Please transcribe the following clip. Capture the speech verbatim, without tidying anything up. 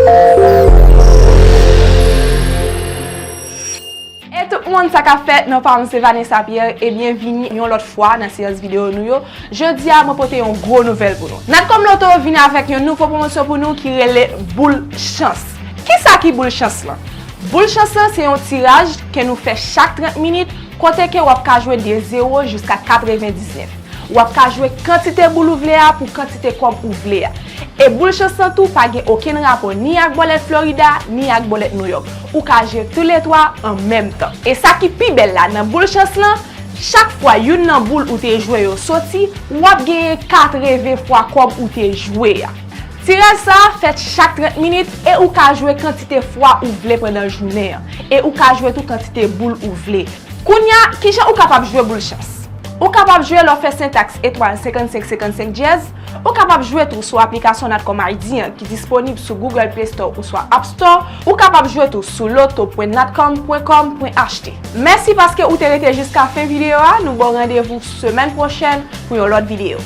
E tout moun, sa k ap fèt? Non pa m se Vanessa Pierre e byenvini yon lòt fwa nan seyans videyo nou yo. Jodi a, mwen pote yon gwo nouvèl pou nou. Natcom Lotto vin avèk yon nouvo pwomosyon pou nou ki rele Boul Chans. Kisa ki Boul Chans lan? Boul Chans lan se yon tiraj ke nou fè chak trant minit, kote ke w ap ka jwe de zewo jiska katrevendiznèf. W ap ka jwe kantite boul ou vle a pou kantite kòb ou vle a. E boul chans lan tou pa gen okenn rapò ni ak bòlèt Florida, ni ak bòlèt New York. Ou ka jwe toulètwa an menm tan. E sa ki pi bèl la nan boul chans lan, chak fwa youn nan boul ou te jwe yo soti, w ap genyen katreven fwa kòb ou te jwe a. Tiraj sa a fèt chak trant minit e ou ka jwe kantite fwa ou vle pandan jounen an. E ou ka jwe tou kantite boul ou vle. Kounye a, kijan ou kapab jwe boul chans? Ou kapab jwe lè w fè sentaks etwal senkannsenk senkannsenk dyèz. Ou kapab jwe tou sou aplikasyon Natcom I D an ki disponib sou Google Play Store oswa App Store. Ou kapab jwe tou sou loto pwen natcom pwen com pwen H T. Mèsi paske ou te rete jiska fen videyo a. Nou ba w randevou semèn pwochèn pou yon lòt videyo.